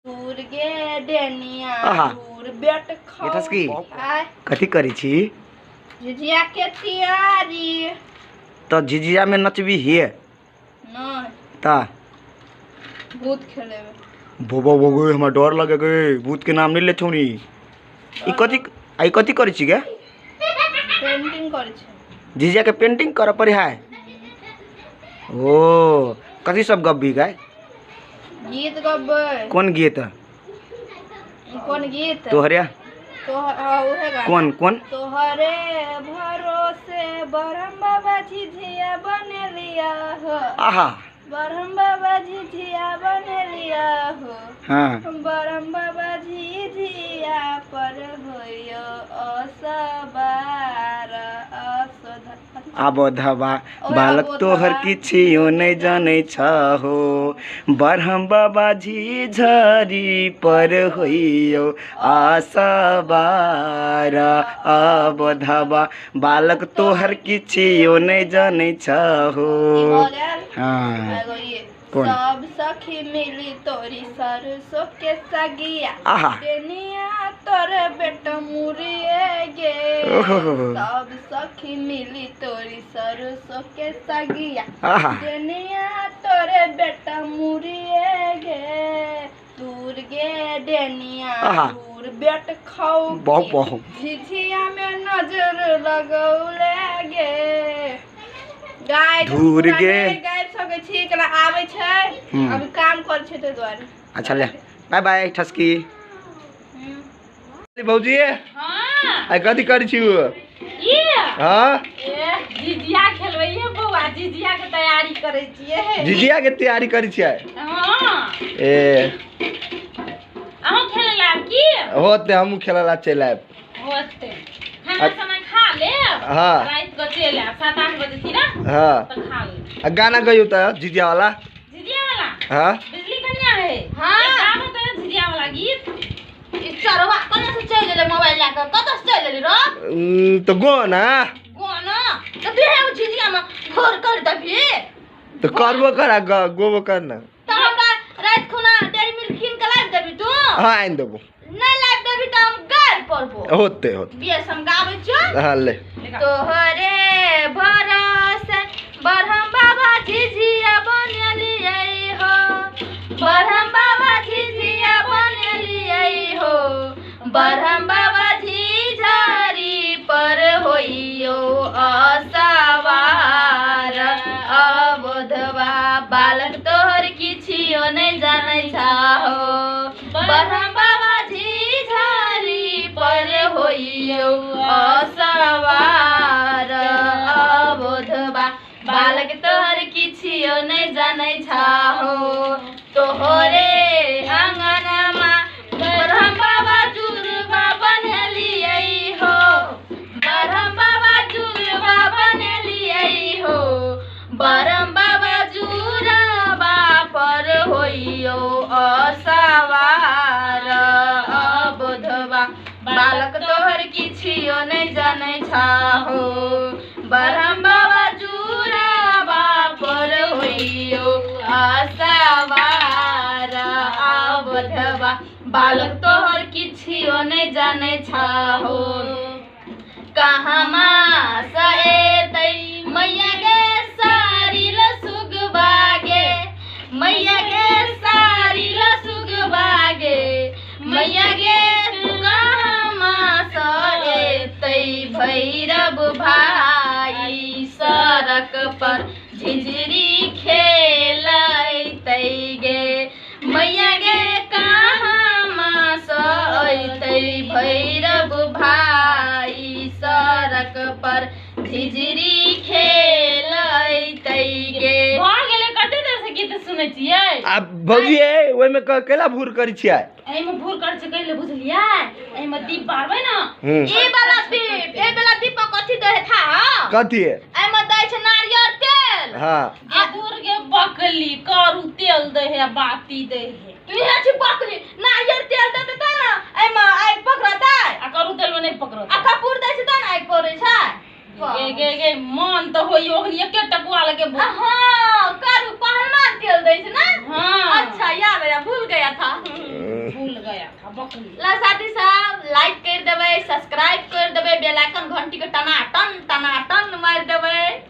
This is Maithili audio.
दूर गे डेनिया दूर बेट खाओ। की कथी करै छी? झिझिया के तैयारी। तो झिझिया में नचबी हिए? नहीं। ता भूत खेलेबे। बोबो बोगो हमरा डर लगे गे, भूत के नाम नहीं ले छौनी। ई कथी आई कथी करै छी गे? पेंटिंग करै छी। झिझिया के पेंटिंग कर पड़ी है। ओ कथी सब गब्बी गाय? गीत गब्बै। कौन गीत? कौन गीत? तोहरे तो उहे गाना। कौन कौन? तोहरे भरोसे बरहम बाबा झिझिया बनेलिया हो। आहा। बरहम बाबा झिझिया बनेलिया हो। हाँ। बरहम बाबा झिझिया पर होयो असबार असोध। आबोधवा बालक तोहर किछियो नहीं जानै छहो, बरहम बाबा झिझरी पर होइयो आसबार आबोधवा बालक तोहर किछियो नहीं जानै छहो। हाँ। कौन? सब सखी मिली तोरी सरसों के सगिया, डेनिया तोरे बेटा मुरिए गे। सब सखी मिली तोरी सरसों के सगिया, डेनिया तोरे बेटा मुरिए गे। दूर गे डेनिया दूर बेट खाओ, झिझिया में नजर लगौले गे। गाय धूर गे गाय सकै छी एकरा आबै छै, अभी काम कर छै ते दुआरे। अच्छा ले बाय बाय ठसकी। भौजी हां आई कथी करै छी? ई हां ए झिझिया खेलबैये बौआ, झिझिया के तैयारी करै छियै। झिझिया के तैयारी करै छियै? हां। ए अहाँ खेलै ला की? होते हमहु खेलै ला चलि आएब। होते खाना समय खा लेब। हाँ। रात को चलि आएब 7-8 बजे छी ना। हाँ। तो खा लेब। आ गाना गइयो त झिझिया वाला? झिझिया वाला? हाँ। बिजली कन्या है। हाँ। गाबो त झिझिया वाला गीत। ई चरवा कने से चलि गेलै मोबाइल ला के, कत से चलि गेलै रो? त गो ना। गो ना त तू हे झिझिया में घोर कर दबी। त करबो कर आ गोबो कर ना। त हमरा रात खुना डेरी मिल्क किन के लाइब देबी तू? हां आनि देबो। नहीं लाइब देबी त हम गारि पड़बो। होते होते बिया हम गाबै छियो। हां ले। तोहरे भरोसे बरहम बाबा झिझिया बनेलियै हो, बरहम बाबा झिझिया बनेलियै हो, बरहम बाबा झिझरी पर होइयो असवार अबोधवा बालक तोहर किछियो नहीं जानै छहो, बरहम बाबा झिझरी पर होइयो असवार अबोधवा बालक तोहर किछियो नहीं जानै छहो। तोहरे आंगनमा बरहम बाबा जुलबा बनेलियै हो, बरहम बाबा जुलबा बनेलियै हो, बरहम बाबा जुलबा पर होइयो असवार अबोधवा बालक तोहर किछियो नहीं जानै छहो, बरहम बाबा जुलबा पर होइयो असवार अबोधवा बालक तोहर किछियो नहीं जानै छहो। कहाँमा सएतै मैया गे सारी लसुगबा गे, मैया गे सारी लसुगबा गे, मैया गे कहाँमा सएतै भैरव भाई सड़क पर झिझरी खेलैतै गे, मैया गे कहाँमा सएतै भैरव भाई सड़क पर झिझरी खेलैतै गे। भऽ गेलै कते देर से गीत सुनै छियै? आ भौजी ओइ में केला भूर करै छियै? एहिमे भूर करै छै कैले बुझलियै? एहिमे दीप बारबै ना। ई वाला दीप, ए वाला दीप में कथी दै है था? कथी? एहिमे दै छै नारियल तेल। हां। आ दूर गे बकली करू तेल दै है बाती दै है। तू हे छी बकली, नारियल तेल दे देतै ना एहिमे आगि पकड़तै। आ करू तेल में नहीं पकड़तै। आ कपूर दै छै त ना आगि पड़ै छै। गे गे गे मन त होई ओखनी एके टकुआ लगे। हां करू पहलवान तेल दै छै ना। हां। अच्छा याद आया, भूल गया था। जायत बकली। ला साथी सब लाइक कर देबै, सब्सक्राइब कर देबै, बेल आइकन घंटी के टना टन मारि देबै।